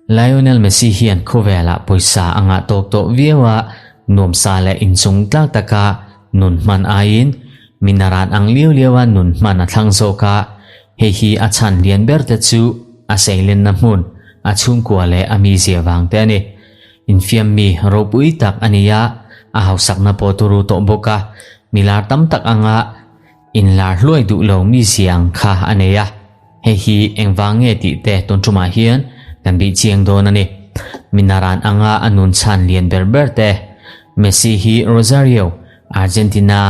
Lionel Messi hian khawvelah pawisa a ngah tawk tawh viau a, nuamsa leh inchung tlak taka nun hman aiin minaran ang liau liaua nun hman a thlang zawk a, hei hi a chhan lian ber te chu a seilenna hmun, a chhungkua leh a mizia vang te a ni. Infiam mi ropui tak a ni a, a hausakna pawh turu tawh bawk a, milar tam tak anga Inlar hluai duh lo mi ziang kha a nei a, hei hi engvang nge tih te tun tumah hian kan bih chiang dawn a ni. Minaran anga a nun chhan lian ber ber te, Messi hi Rosario, Argentina,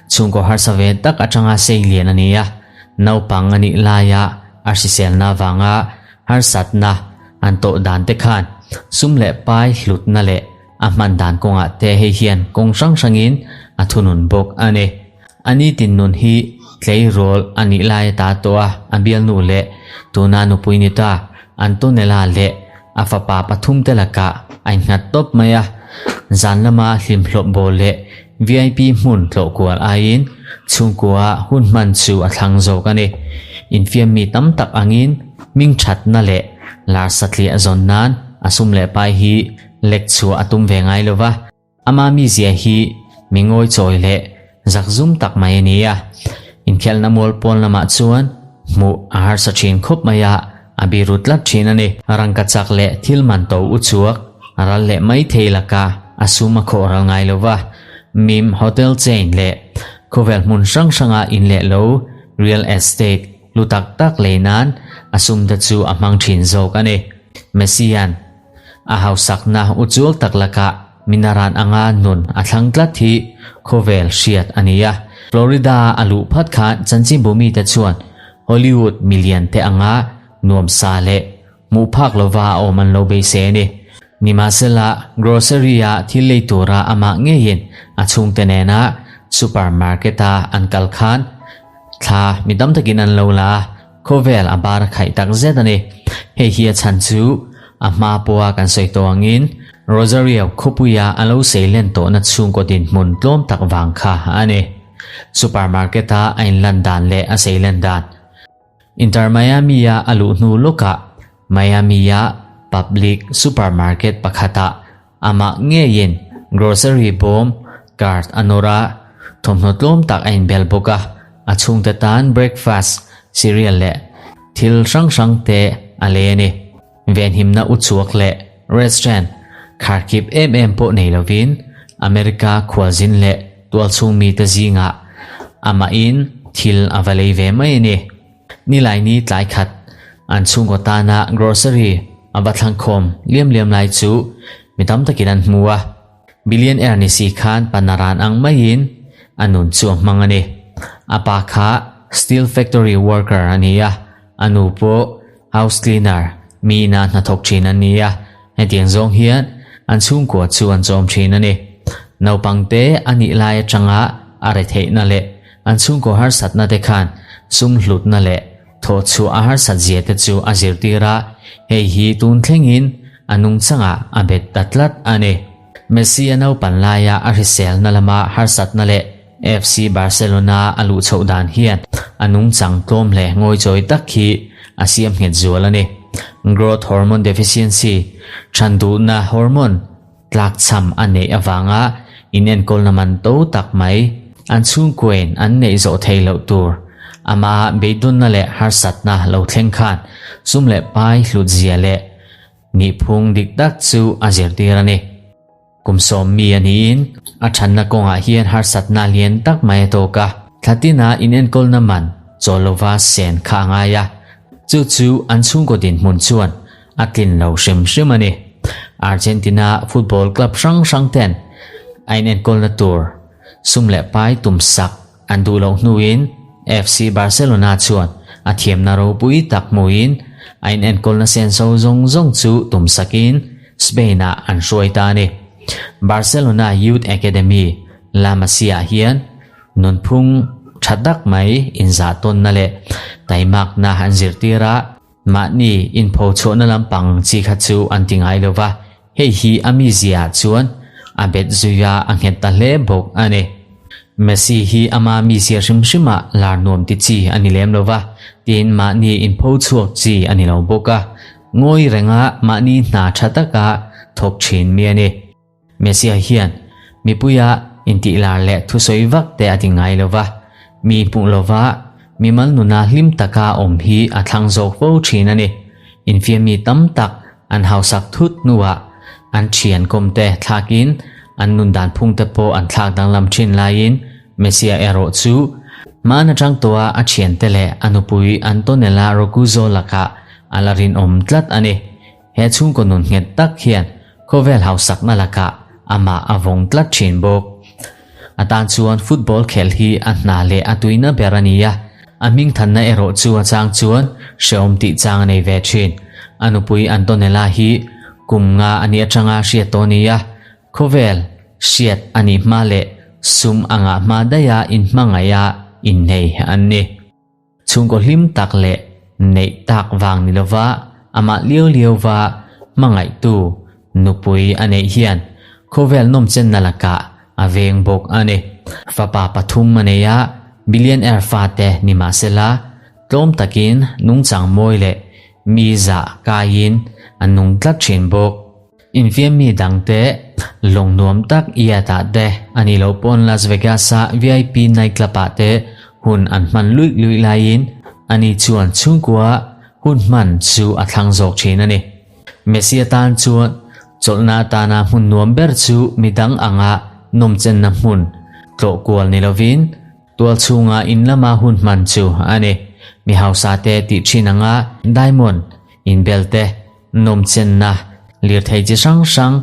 chhungkaw harsa ve tak atanga sei lian a ni a, naupang a nih laia a hriselna avanga harsatna an tawh dan te khan sum leh pai hlutna leh A hman dan kawngah te hei hian kawng hrang hrangin a thunun bawk a ni. A nitin nun hi tleirawl a nih lai ata tawh a, a bialnu leh tuna nupui ni ta Antonella leh a fapa pathumte lakah a innghat tawp mai a. Zan lama hlimhlawp bawl leh VIP hmun tlawh kual aiin chhungkua hun hman chu a thlang zawk a ni. Infiam mi tam tak angin hmingthatna leh lar satliah zawn nan a sum leh pai hi Lek chhuah a tum ve ngai lo va, ama mizia hi mi ngawi chawi leh zakzum tak mai a ni a. Inkhelhna mual pawn lamah chuan hmuh a harsa thin khawp mai a, a biru tlat thin a ni. Rangka chak leh thil man to u chhuak a ral leh mai thei laka a sum a khawh ral ngai lo va, Mim Hotel chain leh khawvel hmun hrang hranga in leh lo real estate hlu tak tak lei nan a sum te chu a hmang thin zawk a ni. Messi-a'n. A hausakna uchual tak lakah minaran anga nun a thlang tlat hi khawvel hriat a ni a. Florida a luh phat khan chanchinbu mite chuan Hollywood milian te anga nuamsa leh hmuh phak lova a awm an lo beisei a ni. Nimahsela, grocery-a thil lei tura amah ngeiin a chhungte nena supermarket-a an kal khan thla mi tam takin an lo la a. Khawvel a bar a khaih tak zet a ni. Hei hi a chhan chu a hma pawha kan sawi tawh angin Rosario khawpuia a lo sei len tawhna chhungkaw dinhmun tlawm tak vang kha a ni. Supermarket-a a inlan dan leh a sei len dan. Inter Miami-a a luh hnu lawkah Miami-a public supermarket pakhatah amah ngeiin grocery bawm cart a nawr a, thawmhnaw tlawm tak a inbel bawk a, a chhungte tan breakfast, cereal leh thil hrang hrang te a lei a ni. Venhimna uchuak leh restaurant kharkip em em pawh nei lovin America khualzin leh tualchhung mite zingah amahin thil a va lei ve mai a ni. Nilaini tlai khat an chhungkaw tana grocery a va thlang khawm liam liam lai chu mi tam takin an hmu a, billionaire ni si khan panaran ang maiin a nun chu a hmang a ni. A pa kha steel factory worker a ni a, a nu pawh house cleaner mi ina hnathawk thin a ni a, hetiang zawng hian an chhungkua chu an chawm thin a ni. Naupangte a nih lai atanga a retheihna leh An chhungkaw harsatna te khan sum hlutna leh thawhchhuah a harsat zia te chu a zirtir a, hei hi tun thlengin a nungchangah a bet ta tlat a ni. Messi a naupan laia a hriselna lama harsatna leh FC Barcelona a luh chhoh dan hian a nungchang tlawm leh ngawichawi tak hi a siam nghet zual a ni. Growth hormone deficiency, thanduhna hormone, Tlakchham a neih avanga inenkawlna man to tak mai an chhungkuain an neih zawh theih loh tur ama beidawnna leh harsatna lo thleng khan sum leh pai hlutzia leh nihphung dik tak chu a zirtir a ni. Kum sawmmi a niin a thanna kawngah hian harsatna lian tak mai a tawk a, thlatina inenkawlna man chaw lova sen kha a ngai a, chu chu an chhungkaw dinhmun chuan a tlin lo hrim hrim a ni. Argentina football club hrang hrang ten a inenkawlna tur sum leh pai tum sak an duh loh hnuin FC Barcelona chuan a thiamna ropui tak hmuin a inenkawlna senso zawng zawng chu tum sakin Spain-ah an hruai ta a ni. Barcelona Youth Academy La Masia hian nunphung tha tak mai inzah tawnna leh taimakna an zirtir a, Mahni inpho chhuahna lampang chi kha chu an ti ngai lo va, hei hi a mizia ah chuan a bet zui a, a nghet ta hle bawk a ni. Messi hi ama mizia hrim hrimah lar nuam ti chi a ni lem lo va, tin mahni inpho chhuak chi a ni lo bawk a, ngawi renga mahni hna tha taka thawk thin mi a ni. Messi-a hian mipuia intihlar leh thusawi vak te a ti ngai lo va, mi hmuh lova mimal nuna hlim taka awm hi a thlang zawk fo thin a ni. Infiammi tam tak an hausak thut hnuah an thian kawmte thlakin an nun dan phungte pawh an thlak danglam thin laiin Messi-a erawh chu hmaan atang tawha a thiante leh a nupui Antonella Roccuzzo lakah a la rinawm tlat a ni. He chhungkaw nun nghet tak hian khawvel hausakna lakah amah a vawng tlat thin bawk. A tan chuan football khelh hi a hna leh a tuina ber a ni a, a hmingthanna erawh chu a chang chuan hrehawm tih chang a nei ve thin. A nupui Antonella hi kum nga a nih atanga hriat tawh a ni a, khawvel hriat a nih hma leh sum a ngah hma daiha inhmangaiha innei an ni. Chhungkaw hlim tak leh neih tak vang ni lova amah liau liauva hmangaihtu nupui a neih hian khawvel nawmchenna lakah a veng bawk a ni. Fapa pathum a nei a, billionaire fate ni mahsela tlawm takin nungchang mawi leh mi zah kaiin a nung tlat thin bawk. Infiam mi dangte lawng nuam tak Iat-ah te a nih loh pawn Las Vegas-a VIP nightclub-ah te hun an hman luih luih laiin ani chuan chhungkua hun hman chu a thlang zawk thin a ni. Messi atan chuan chawlhna atana hmun nuam ber chu midang anga nawmchenna hmun tlawh kual ni lovin Tual chhunga in lama hun hman chu a ni. Mi hausa te tih thin anga diamond, inbel te, nawmchenna, lirthei chi hrang hrang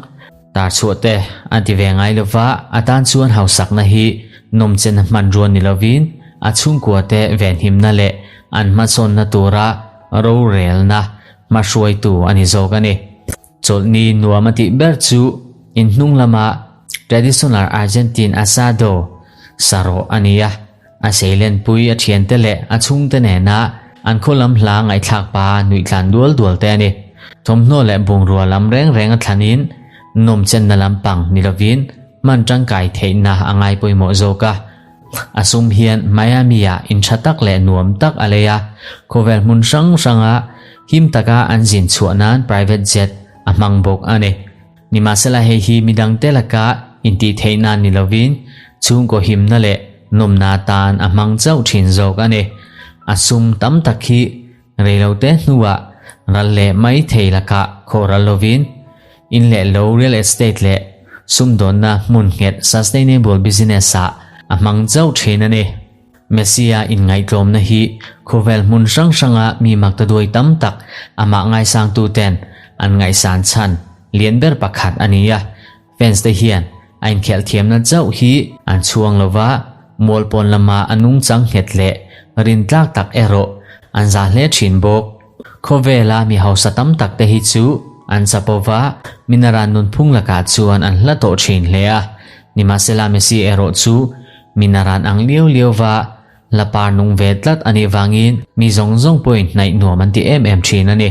tar chhuah te a ti ve ngai lova, a tan chuan hausakna hi nawmchenna hmanrua ni lovin a chhungkua te venhimna leh an hmasawnna tura rorelna hmahruaitu a ni zawk a ni. Chawlhni nuam a tih ber chu in hnung lama traditional Argentine asado sarawh a ni a, a seilenpui a thiante leh a chhungte nena an khaw lam hla ngaihthlak pa nuih tlan dual dual te a ni. Thawmhnaw leh bungrua lam reng reng a thlanin nawmchenna lampang ni lovin hman tangkai theihna a ngai pawimawh zawk a. A sum hian Miami-ah in tha tak leh nuam tak a lei a, khawvel hmun hrang hranga him taka an zin chhuah nan private jet a hmang bawk a ni. Nimahsela hei hi midangte laka intih theih nan ni lovin chhungkaw himna leh nawmna atan a hmang chauh thin zawk a ni. A sum tam tak hi Reilote hnuah ral leh mai thei lakah khawh ral lovin in leh lo real estate leh sumdawnna hmun nghet sustainable business-ah a hmang chauh thin a ni. Messi-a inngaihtlawmna hi khawvel hmun hrang hranga mi maktaduai tam tak amah ngaisangtuten an ngaihsan chhan lian ber pakhat a ni a. Fans te hian a inkhelh thiamna chauh hi an chhuang lo va, mual pawn lama a nungchang nghet leh rintlak tak erawh an za hle thin bawk. Khawvela mi hausa tam tak te hi chu an chapo va, minaran nunphung lakah chuan an hla tawh thin hle a. Nimahsela Messi erawh chu minaran ang liau liau va la par nung ve tlat a nih vangin mi zawng zawng pawhin hnaih nuam an ti em em thin a ni.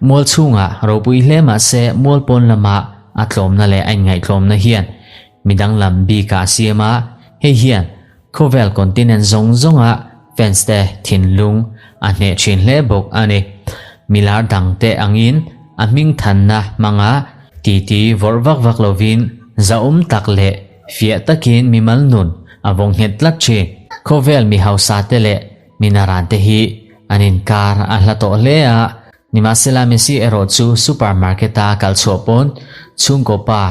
Mual chhungah ropui hle mah se mual pawn lama a tlawmna leh a inngaihtlawmna hian mi danglam bikah a siam a, hei hian khawvel continent zawng zawnga fans te thinlung a hneh thin hle bawk a ni. Milar dangte angin a hmingthanna hmanga titi vawrh vak vak lovin zahawm tak leh fiah takin mimal nun a vawng nghet tlat thin. Khawvel mi hausa te leh Minaran te hi an inkar a hla tawh hle a, nimahsela Messi erawh chu supermarket a kal chhuah pawn chhungkaw pa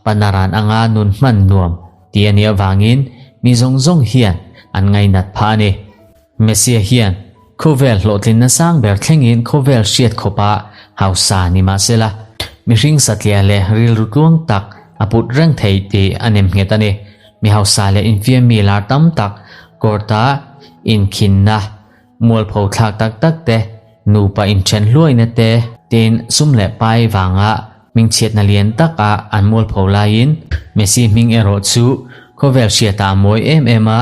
Panaran anga nun hman nuam tih a nih avangin mi zawng zawng hian an ngainat phah a ni. Messi-a hian khawvel hlawhtlinna sang ber thlengin khawvel hriat khawpa hausa ni mahsela mihring satliah leh rilru tluang tak a put reng thei tih a nem nghet a ni. Mi hausa leh infiammi lar tam tak court-a inkhinna, mualpho thlak tak tak te, nupa inthen hluaina te, tin sum leh pai vanga hmingchhiatna lian taka an mualpho laiin Messi hming erawh chu khawvel hriatah a mawi em em a,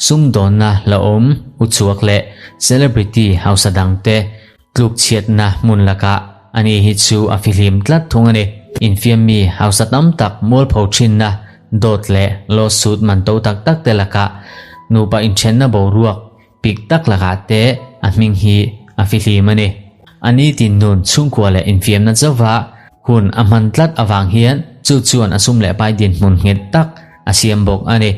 sumdawnna hlauhawm uchuak leh celebrity hausa dangte Tlukchhiatna hmun lakah ani hi chu a fihlim tlat thung a ni. Infiammi hausa tam tak mualpho thinna dawt leh lawsuit man to tak tak te lakah nupa inthenna boruak pik tak lakah te a hming hi a fihlim a ni. A nitin nun chhungkua leh infiamna chauha hun a hman tlat avang hian chu chuan a sum leh pai dinhmun nghet tak a siam bawk a ni.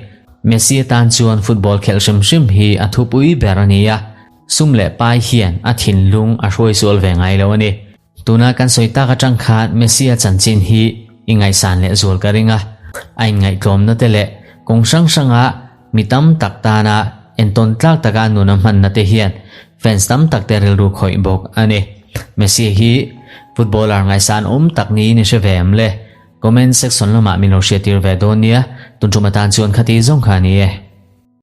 Messi atan chuan football khelh hrim hrim hi a thupui ber a ni a, sum leh pai hian a thinlung a hruai sual ve ngai lo a ni. Tuna kan sawi tak atang khan Messi-a chanchin hi i ngaihsan leh zual ka ring a, a inngaihtlawmna te leh kawng hrang hranga mi tam tak tana entawn tlak taka nun a hmanna te hian fans tam tak te rilru khawih bawk a ni. Messi hi footballer ngaihsan awm tak niin i hre ve em le? Comment section lamah min lo hriattir ve dawn nia, tun tum atan chuan khati zawng kha a ni e.